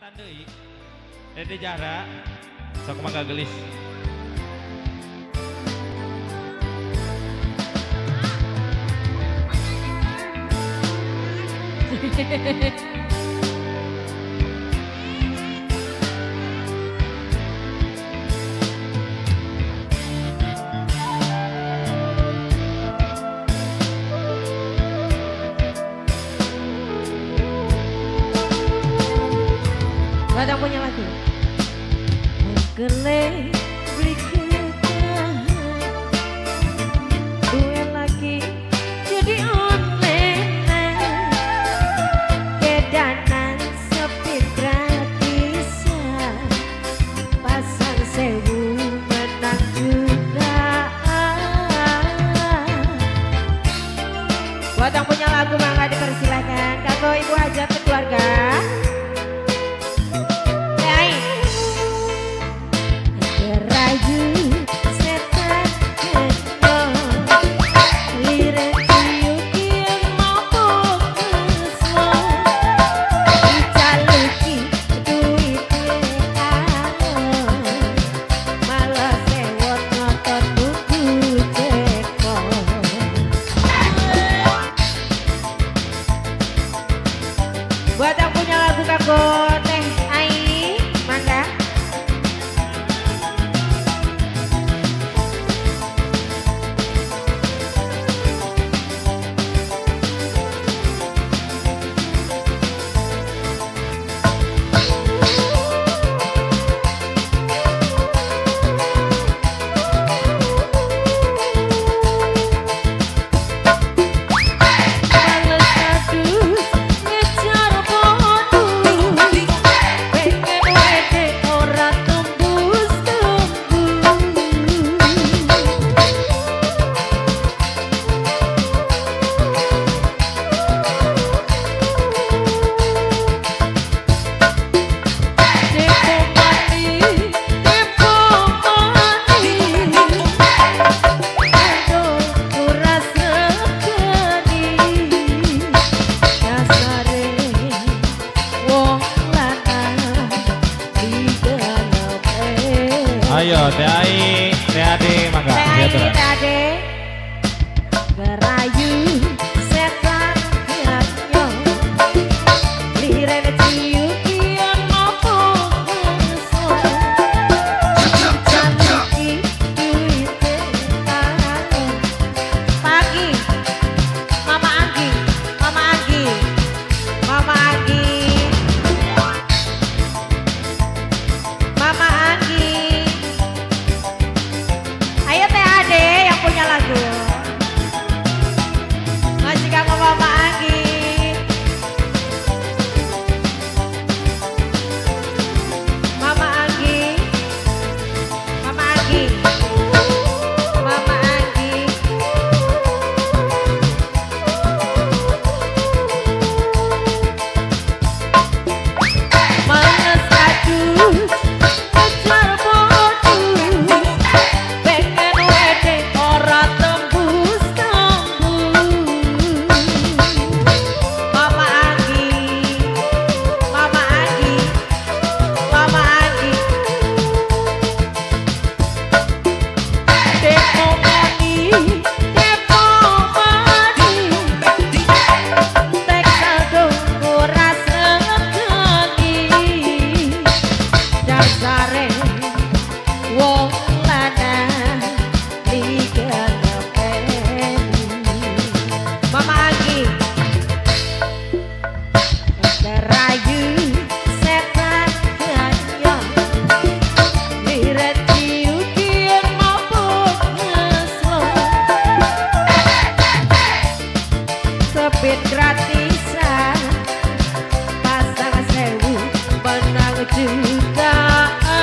Ingetan deui. Dede Jara sok mangga gelis. Buat yang punya lagu Mengkele beli ketahan duwe lagi jadi online kedanan sepi gratisan pasang sewu menang jutaan. Buat yang punya lagu mangga dipersilakan. Kanggo ibu hajat keluarga. Buat yang punya lagu kanggo Teh Ai, mangga. Ayo, Teh Ai, Teh Ade, mangga. Teh Ai, Teh Ade. Gerayu setan nyo, lirene ciu kian mopo ngeso. Caluki duite anu. Pagi, Mama Anggi, Mama Anggi, Mama Anggi, Mama Anggi. Ayo Teh Ade yang punya lagu. Masih kamu Mama Anggi. Mama Anggi. Mama Anggi. Mama Anggi. Males aduh kejar bodoh. Pengen wede ora tembus tembus. Mama Anggi, Mama Anggi, Mama Anggi. Depo mani, depo mani. Tek saldo ora sregeni. Dasare wong lanang digenepeni. Mama Anggi. Gerayu setan ganyo, liret ciu kian mabuk ngeslo. Sepit gratisan pasang sewu menang jutaan.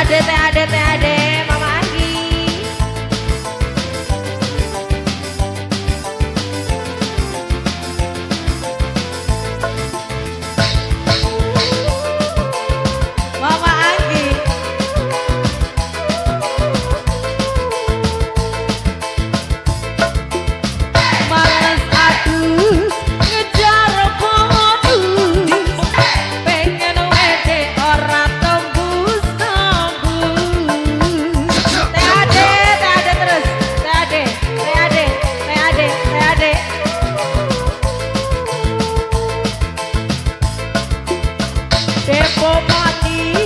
TAD TAD TAD Mama Anggi. Mama Anggi. Males adus ngejar bonus, pengen wede ora tembus tembus. TAD TAD terus TAD TAD TAD TAD. Depo mati